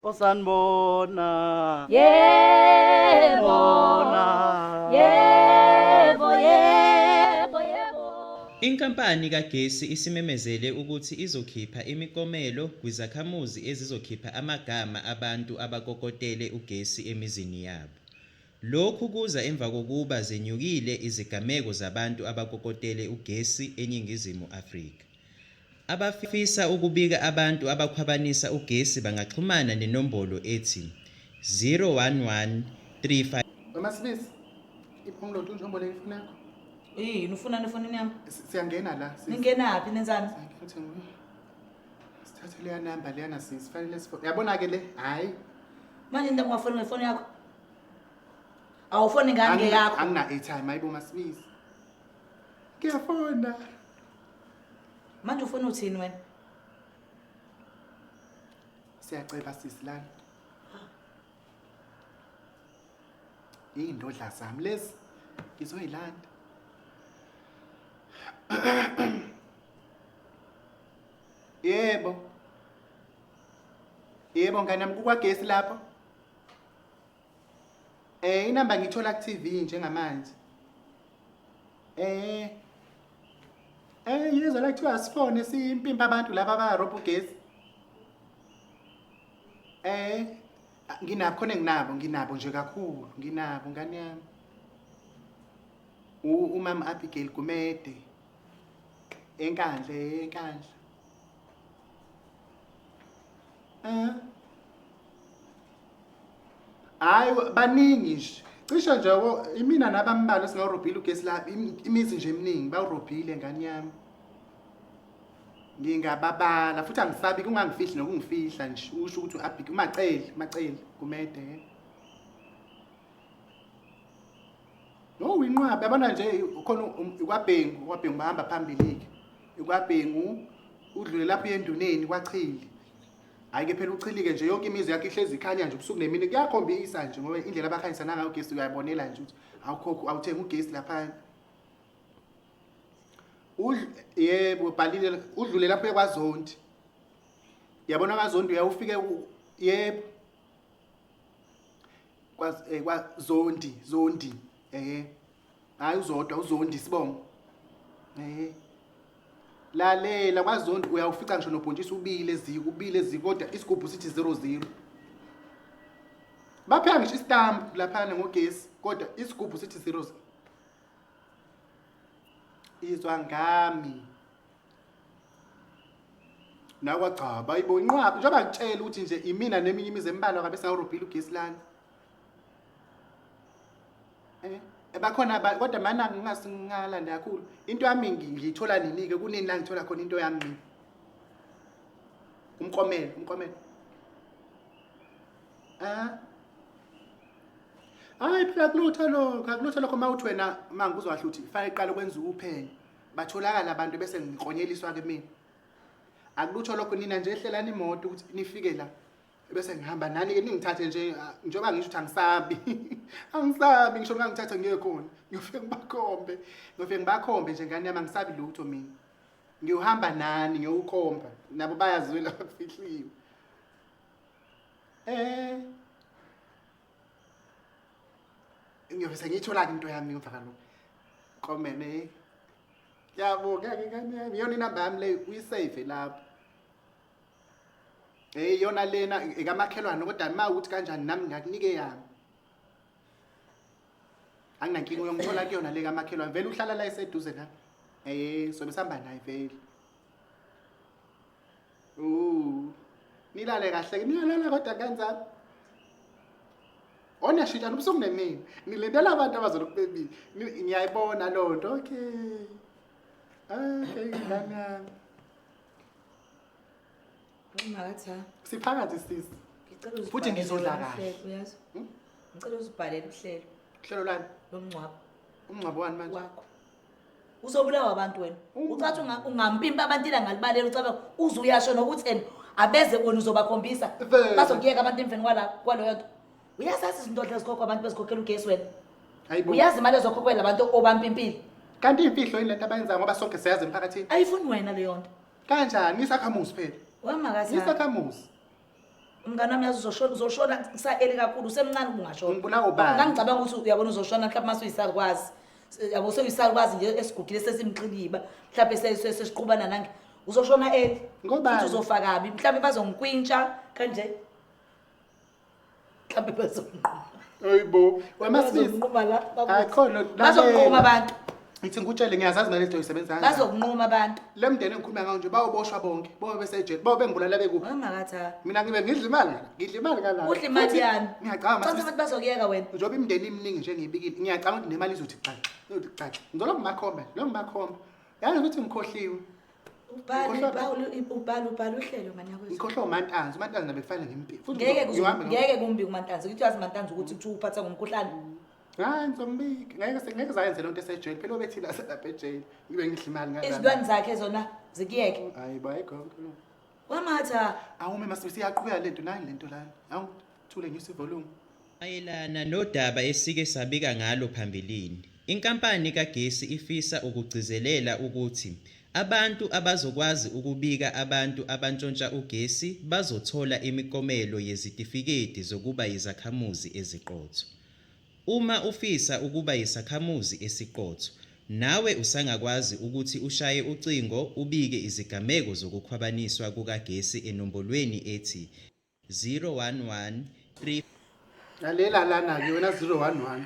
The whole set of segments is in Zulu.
Osanibona. Yebo. Yebo, yebo, yebo. Inkampani kagesi isimemezele ukuthi izokhipha imiklomelo kwizakhamuzi ezizokhipha amagama abantu abakokotele ugesi emizini yabo. Lokhu kuza emva kokuba zenyukile izigameko zabantu abakokotele ugesi eNingizimu Afrika. Abafisa ukubika abantu abakhwabanisa ugesi bangaxhumana nenombolo ethi 011 35. Mama Sibisi, iphumulo nto njengoba le ifoni yakho. Yini ufunani efonini yami? Siyangena la. Sisi. Ningenaphi nenzani? Sithathe leya namba leyana sisi, fanele sifone. Yabona ke le? Hayi. Manje into ungafoni ngefoni yakho. Awufoni ngani ngeyakho? Angina airtime, hayibo Masibisi. Ngiyafona. Manje ufuna uthini wena? Siyaceba sisi lana. Iy'ndodla zami lezi ngizoyilanda. Yebo. Yebo ngane yami kukwagesi lapho. Eh inamba ngithola ku TV njengamanje. Eh Eh yizwa la kuthiwa asifone siyimpimpa abantu laba abarobha ugesi. Eh nginabo khona enginabo nginabo nje kakhulu nginabo ngane yami. Umama Abigail Gumede eNkandla eNkandla. Eh Hayi baningi nje. Cishe nje imina nabambalwa singawurobhile ugesi la imizi nje eminingi bawurobhile ngane yami. Ngingababala futhi angisabi kungangifihli nokungifihla nje usho ukuthi uAbig uMacele uMacele Gumede. No inqwaba yabona nje khona kwaBhengu kwaBhengu bahamba phambili ke. KwaBhengu udlule lapho uyenduneni kwaChili. Hayi ke phela uchilike nje yonke imizi yakhe ihlezi ikhanya nje ubusuku nemini kuyakhombisa nje ngoba indlela abakhanyisa nangayo ugesi uyayibonela nje ukuthi awukhokho awuthenga ugesi laphana. Yebo bhalile udlule lapho ekwaZondi. Yabona kwaZondi uyawufike yebo. Kwa kwaZondi Zondi eh hayi uzodwa uZondi sibongo. Eh Lalela kwaZondi uyawufica ngisho nobhontshisi ubile eziko ubile eziko kodwa isigubhu sithi 00. Bapheka ngisho isitambu laphana ngogesi kodwa isigubhu sithi 00. Izwa ngami. Nakwagcaba ayibo inqwaba njengoba ngitshela ukuthi nje imina neminye imizi embalwa kabe singawurobhile ugesi lana. Eh, bakhona kodwa mana ngingasingalanda kakhulu. Into yami ngiyithola nini ke kunini la ngithola khona into yami mina. Umkomelo, umkomelo. Ah. Hayi phela kulutho lokho, akulutho lokho mawuthi wena mangikuzwa kahle uthi fanele iqale kwenza uphenyo. Batholakala abantu bese ngiqonyeliswa ke mina. Akulutho lokho nina nje ehlelani imoto ukuthi nifike la. Bese ngihamba nani ke ningithathe nje njengoba ngisho ukuthi angisabi. Angisabi ngisho ngangithatha ngiye khona. Ngiyofike ngibakhombe. Ngiyofike ngibakhombe nje ngane yami angisabi lutho mina. Ngiyohamba nani ngiyowukhomba. Nabo bayazwela bafihliwe. Eh Ngiyobe sengiyithola-ke into yami ngemva kalokho. Komene. Ngiyabonga-ke ngane yami. Iyona inamba yami leyo uyisave lapho. Hey yona lena ekamakhelwane kodwa uma ukuthi kanjani nami ngakunike eyami. Anginankinga uyongithola kuyona le kamakhelwane vele uhlala la eseduze nami. Eh sobe sihamba naye vele. Uh. Nilale kahle niyalala kodwa kanjani? Ona shintshana ubusuku nemini. Nilindela abantu abazolokhu bebili. Ngiyayibona loo nto. Okay. Okay, ngane yami. Maka Tha. Siphakathi sisi. Ngicela uzibhalele Futhi ngizodla wena kahle. uhlelo, uyazi? Hmm? Ngicela uzibhalele uhlelo Uhlelo lwani? lomngcwabo Umngcwabo wani manje? wakho. Uzobulawa abantu wena. Ucathi ungampimpa abantu ilanga libalele ucabanga uze uyasho nokuthi ena abeze wena uzobakhombisa. Vele. Bazokuyeka abantu emveni kwala kwaleyo nto. Uyazazi izinto ezikhokhwa abantu bezikhokhela ugesi wena. Hayibo. Uyazi imali ezokhokhela abantu obampimpile. Kanti imfihlo yini lento abayenzayo ngoba sonke siyazi emphakathini? Ayifuni wena leyo nto. Kanjani? Ngisakhamuzi phela. Wamakazi. Ngisakhamuzi. Mngani wami, yazi uzoshona, uzoshona kusa-early kakhulu, usemncane ukuba ungashona. Ngibulawa ubani? Ngangicabanga ukuthi uyabona uzoshona mhlawumbe mase uyisakwazi. Yabo, sewuyisakwazi nje esigugile sesimxiliba, mhlawumbe sesiqhubana nange. Uzoshona early. Ngobani? Futhi uzofa kabi, mhlawumbe bazongikwintsha kanje. Mhlawumbe bazongiquma. Hayibo, weMaSibisi. Bazongiquma la. Akhona Bazokunquma abantu. Ngithi ngikutshele, ngiyazazi mina lento oyisebenza kanjani. Bazokunquma abantu. Le mndeni engikhuluma ngawo nje bawuboshwa bonke, bobe besejele, bobe bengibulala bekuphi. Wamakatha. Mina ngibe ngidla imali ngala, ngidla imali ngala. Udla imali Futhi yami. Ngiyacabanga Consa Masibisi, abantu bazokuyeka wena. njengoba imindeni iminingi nje ngiyibikile, ngiyacabanga ukuthi nemali izothi xaxa, izothi xaxa. Ngizolokhu ngibakhomba, lokhu ngibakhomba. Yazi ukuthi ngikhohliwe. Ubhala Ngikhohlwa- ubhala ubhala ubhala uhlelo ngane yakwethu. Ngikhohlwa uMantanzi, uMantanzi nabe kufanele ngimpike. Futhi Ngeke ngizohambe ngeke kumbi kuMantanzi. Ukuthi uyazi Mantanzi ukuthi kuthiwa uphatha ngomkhuhlane. Hayi, ngizombika. Ngeke zayenze lento esejele. Phela obethile aselapha ejele. Ngibe ngidla imali ngala. Izilwane zakhe zona zikuyeke. Hayi bo, ayikho konke lokho. Wamatha. Awume Masibisi, iyaqhubeka lento nani lento lana. Awu, thule ngise volume. Mayelana nodaba esike sabika ngalo phambilini, inkampani kagesi ifisa ukugcizelela ukuthi abantu abazokwazi ukubika abantu abantshontsha ugesi bazothola imiklomelo yezitifiketi zokuba yizakhamuzi eziqotho. Uma ufisa ukuba yisakhamuzi esiqotho, nawe usangakwazi ukuthi ushaye ucingo ubike izigameko zokukhwabaniswa kukagesi enombolweni ethi 011 3 Lalela lana ke wena 011.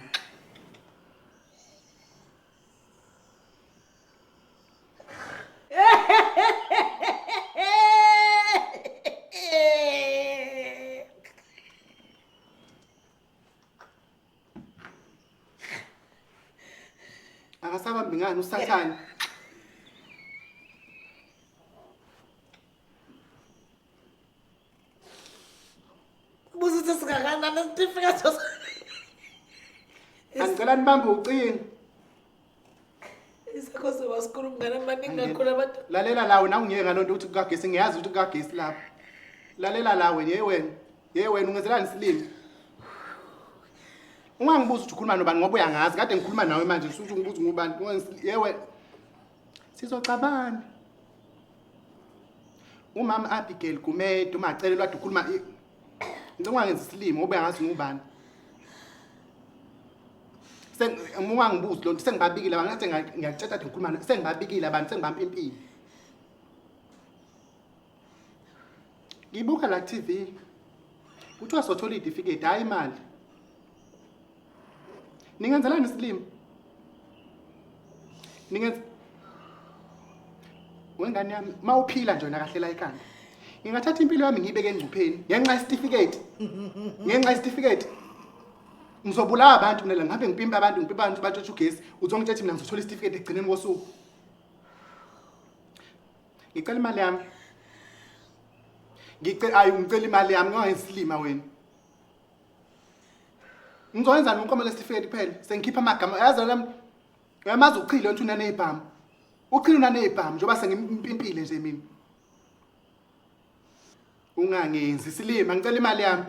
Akasabambi ngani usathane? Buza ukuthi singakanani isitifiketi. Angicela nibambe ucingo. Isakho siba sikhulu mngane, maningi kakhulu abantu. Lalela la wena, ungiyeke ngalonto ukuthi kukagesi, ngiyazi ukuthi kukagesi lapha. Lalela la wena, ye wena. Ye wena, ungenzelani isilima? Ungangibuza ukuthi ukhuluma nobani ngoba uyangazi, kade ngikhuluma nawe manje usuthi ungibuza ngubani. Ye wena. Sizoxabana. Umama Abigail Gumede uMacele lwade ukhuluma, ngicela ungangenzi isilima ngoba uyangazi ngubani. Ungangibuzi lonto, sengibabikile abantu, ngathi ngiyakutshela kade ngikhuluma nawe, sengibabikile abantu, sengibampimpile. Ngibuka la TV. Kuthiwa sothola itifiketi, hayi imali. Ningenzelani isilima? Ningenza Wengane yami, mawuphila nje wena kahle la ekhanda. Ngingathatha impilo yami ngiyibeke engcupheni ngenxa yesitifiketi. Ngenxa yesitifiketi. Ngizobulawa abantu mina la, ngabe ngipimpa abantu, ngipimpa abantu batshontsha ugesi, uzongitshela ukuthi mina ngizothola isitifiketi ekugcineni kosuku. Ngicela imali yami. Ngicela, ayi, ngicela imali yami, ngingayisilima wena. Ngizoyenzani umklomelo lesitifiketi kuphela? Sengikhipha amagama. Yazi lami, uyamazi uchile ukuthi unanezibhamu. Uchile unanezibhamu njengoba sengimpimpile nje mina. Ungangenzi isilima, ngicela imali yami.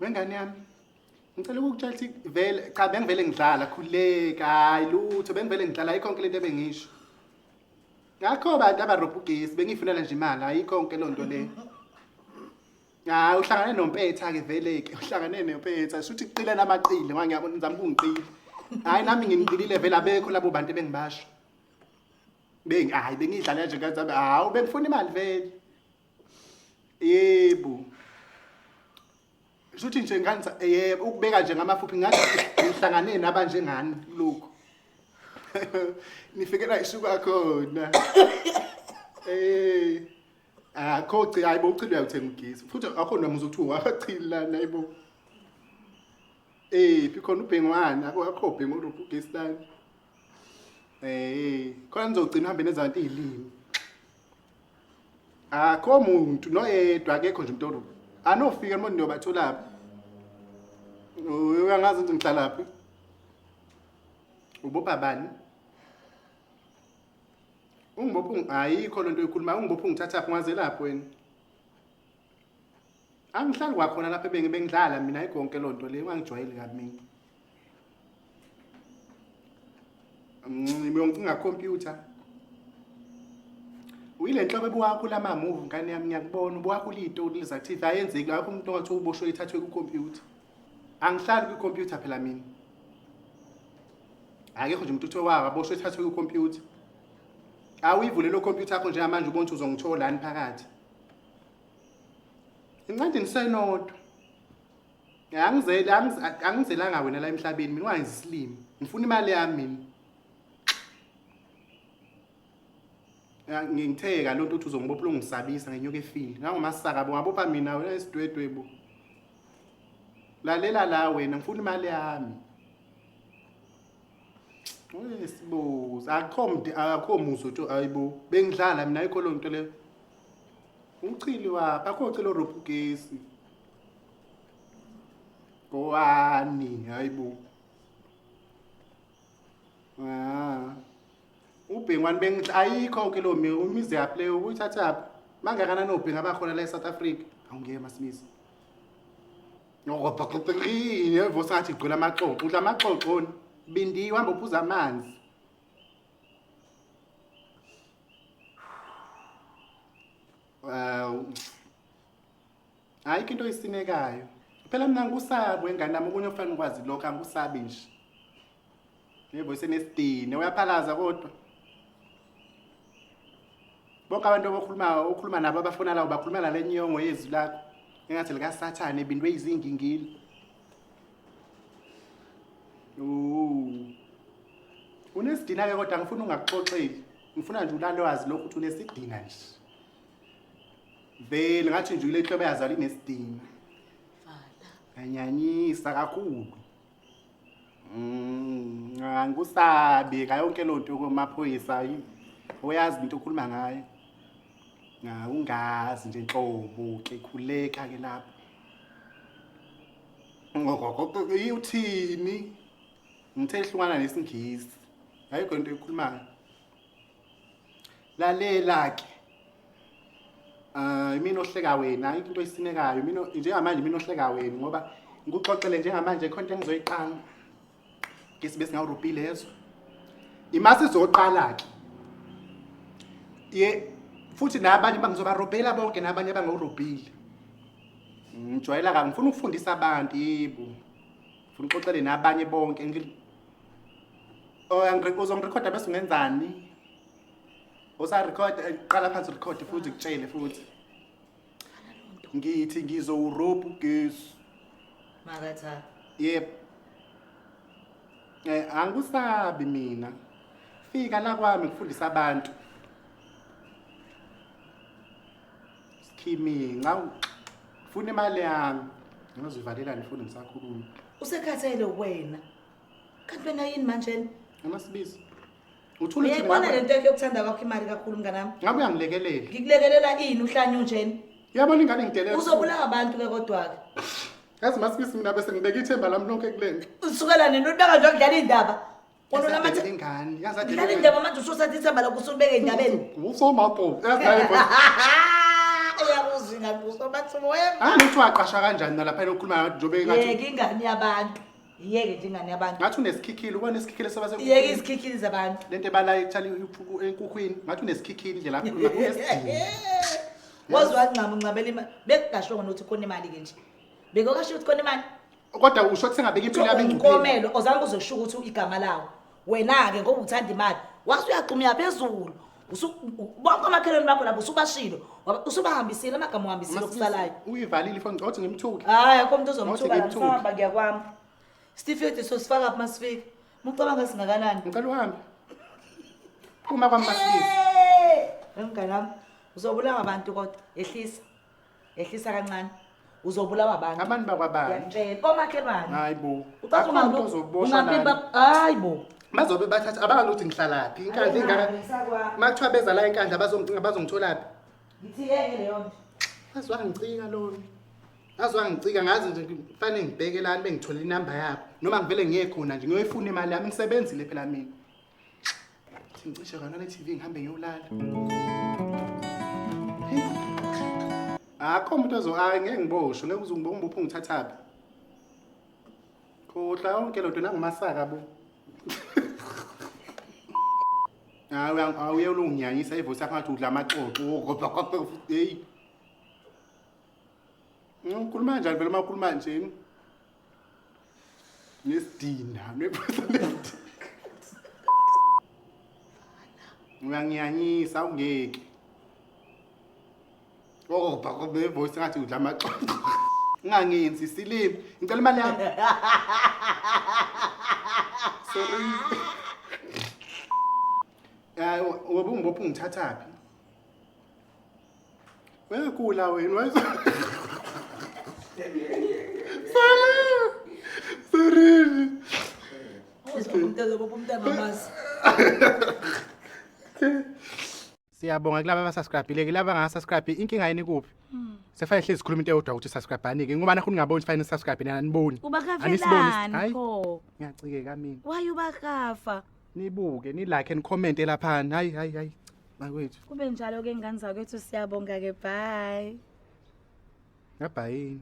Wengane yami, ngicela ukukutshela ukuthi vele cha, bengivele ngidlala, khuleka, hayi lutho, bengivele ngidlala, ayikho yonke lento ebengisho. Ngakho bantu abarobha ugesi bengifunela nje imali, ayikho yonke loo nto leyo. Hayi, uhlangane nompetha-ke vele-ke, uhlangane nompetha, shuthi kuqile namaqile, ngoba ngiyabona nizama ukungiqila. Hhayi, nami nginiqilile vele, abekho labo bantu ebengibasho. Bengi hayi, bengidlala nje ngathi hawu, bengifuna imali vele. Yebo. Shuthi nje ngani, yebo, ukubeka nje ngamafuphi ngathi ngihlangane nabanjengani lokhu. Nifikela isuka khona. Eh. Akho cha, hayibo, uchile uyawuthenga ugesi. Futhi akho noma uzothi wachila lana, hayibo. Eh, phi khona ubhengwane, akho ubhengu orobha ugesi lana. Eh, khona nizogcina uhambe nezanto izilimi. Akho muntu noyedwa, akekho nje umuntu orobha. Anofika noma niyobatholaphi? Uyangazi ukuthi ngihlalaphi? Ubopha bani? Ungibopha, ayikho lento oyikhulumayo, ungibopha ungithathaphi, ungazelaphi wena? Angihlali kwakhona lapha bengidlala mina, ayikho yonke loo nto leyo, ungangijwayeli kabi mina. Uyongicinga computer. Uyile nhlobo ebuwakhula ama-movie ngane yami ngiyakubona ubuwakhula iy'tori za-TV ayenzeki lapho umuntu ongathi uboshwe ithathwe kwikhompyutha. Angihlali kwikhompyutha phela mina. Akekho nje umuntu othiwe waboshwe ethathwe kwikhompyutha. Awuyivule lo khompyutha yakho njengamanje ubone ukuthi uzongitholani phakathi. Incwadi nisenodwa. Angizeli angizelanga wena la emhlabeni mina ungangenzi isilima. Ngifuna imali yami mina. Ngitheka lonto uthi uzongibopha ungisabisa ngenyoka efile. Ngangomasaka bo ngabopha mina wena isidwedwe bo. Lalela la wena ngifuna imali yami. Uyisibuza akukho mdi akukho muzi uthi ayibo bengidlala mina ayikho lonto le. Uchili wapha akho uchilo robhu ugesi. Kowani hayibo. Ah. Ubhengwane bengidla ayikho ke lo mi umizi yaphi leyo uyithathaphi? Mangakanani obhenga abakhona la eSouth Africa? Awungeke masimisi. Yebo sathi igcwele amaxoxo, udla amaxoxo ni. Bindiwe hamba uphuza amanzi. Ayikho into oyisinekayo. Phela mina ngikusabi wengane nami okunye okufanele ukwazi lokho angikusabi nje. Yebo isenesidine uyaphalaza kodwa. Bonke abantu okhuluma okhuluma nabo abafuna lawo bakhuluma nale nyongo yezwi lakho. Engathi likaSathane ebindwe izingingili. Unesidina ke kodwa ngifuna ungakuxoxeli. Ngifuna nje ulalwazi lokho ukuthi unesidina nje. Vele ngathi nje ile nhlobo yazala inesidina. Vala. Nganyanyisa kakhulu. Angikusabi yonke loo nto komaphoyisa uyazi into okhuluma ngayo. Ungazi nje nhlobo ke khuleka ke lapho. Uthini? Ngithe hlukana nesiNgisi. Ayikho into ekhulumayo. Lalela ke. Ah, imina ohleka wena, ayikho into oyisinekayo. Mina njengamanje mina ohleka wena ngoba ngikuxoxele njengamanje khona into engizoyiqala. Ke sibe singawurubhile yezwa. Imasi izoqala ke. Ye futhi nabanye bangizobarobhela bonke nabanye abangawurobhile. Ngijwayela kabi ngifuna ukufundisa abantu yebo. Ngifuna uxoxele nabanye bonke. Oh, uzongirekhoda bese ungenzani? Usarekhoda qala phansi record futhi ngikutshele futhi. Ngithi ngizowurobha ugesi. Makatha. Yep. Eh angikusabi mina. Fika la kwami ngifundisa abantu. Skiming, awu. Funa imali yami. Ngizoyivalela ngifuna ngisakhuluma. Usekhathele wena. Kanti wena yini manje? Amasibizo. Uthula uthi Uyayibona le nto yakho yokuthanda kwakho imali kakhulu mnganami. Ngabe uyangilekelela. Ngikulekelela ini uhlanya unjena? Uyabona ingane ngidelela. Uzobulawa abantu ke kodwa ke. Yazi masibisi mina bese ngibeka ithemba lami lonke kule nto. Usukela nini ulibeka nje ukudlala indaba? Unonamathe ingane. Yazi Dlala indaba manje usuthatha ithemba lakho usulibeka endabeni. Usomapo. Yazi naye boss. Uyakuzwa ingane usomathuba wena. Ah, uthi waqasha kanjani nalapha elokhuluma njengoba engathi Yeke ingane yabantu. Yeke nje ingane yabantu. Ngathi unesikhikhili, ubona isikhikhili saba Yeke izikhikhili zabantu. Lento ebala itshala enkukhwini, ngathi unesikhikhili nje lapho khuluma unesidingo. Waze wancama uncamela imali. Bekungashongo nokuthi khona imali ke nje. Bekukasho ukuthi khona imali. Kodwa usho ukuthi sengabeka impilo yami engcupheni. Umkomelo ozange uzosho ukuthi igama lawo. Wena-ke ngoba uthanda imali wase uyagxumela phezulu. Bonke omakhelwane bakho lapho usubashilo, usubahambisile amagama uhambisile okusalayo. Uyivalile ifoni ngicela ngimthuke. Hayi akho umuntu ozomthuka Awuthi ngimthuke. ngisahamba ngiyakwami. Isitifiketi sosifaka phi masifika? Mucabanga singakanani? Ngicela uhambe. Phuma kwami masibisi. Hey, mngani wami, uzobulawa abantu kodwa. Ehlisa. Ehlisa kancane. Uzobulawa abantu. Abantu bakwabani? Ngiyakutshela. Omakhelwane. Hayi bo. Ucathi Akho umuntu ozoboshwa ungaphi lana. hayi bo. Bazobe bathatha abanga ukuthi ngihlalaphi. Inkandla ingaka. Makuthiwa beza la enkandla bazongicinga bazongitholaphi. Ngithi yeke leyo nto. Azwangicika lona. Azwangicika ngazi nje kufanele ngibheke lana bengithola inamba yabo noma ngivele ngiye khona nje ngiyoyifuna imali yami ngisebenzile phela mina. Thi ngicishe kona le TV ngihambe ngiyolala. Hey. Akho umuntu ozo hayi ngeke ngiboshwe ngeke uze ungibophe ungithathaphi. Khohlwa yonke lento nangumasaka bo. Hayi, awuye ulunginyanyisa ivoice yakho ngathi udla amaxoxo. Hey. Ukhuluma kanjani vele uma ukhuluma nje? Nesidina, nevoice nesidina. Uyangiyanyisa ungeke. Oh, bhako nevoice ngathi udla amaxoxo. Ungangenzi silimi. Ngicela imali yami. Sorry. Hayi, ngoba ungibopha ungithathaphi? Uyagula wena wayezo. Sorry. Sorry. Umuntu ezobopha umuntu angamazi. Siyabonga kulaba abasubscribe-ile, kulaba abangasubscribe inkinga yini kuphi? Sefanele hlezi sikhuluma into eyodwa ukuthi subscribe-ani-ke ngoba nakho ningaboni fanele subscribe nina aniboni. Anisiboni, Ubakafelani hayi. pho? Ngiyacikeka mina. Why ubakafa? Nibuke, ni like and comment laphana. Hayi hayi hayi. Bakwethu. Kube njalo ke ngane zakwethu, siyabonga ke, bye. Ngabhayini.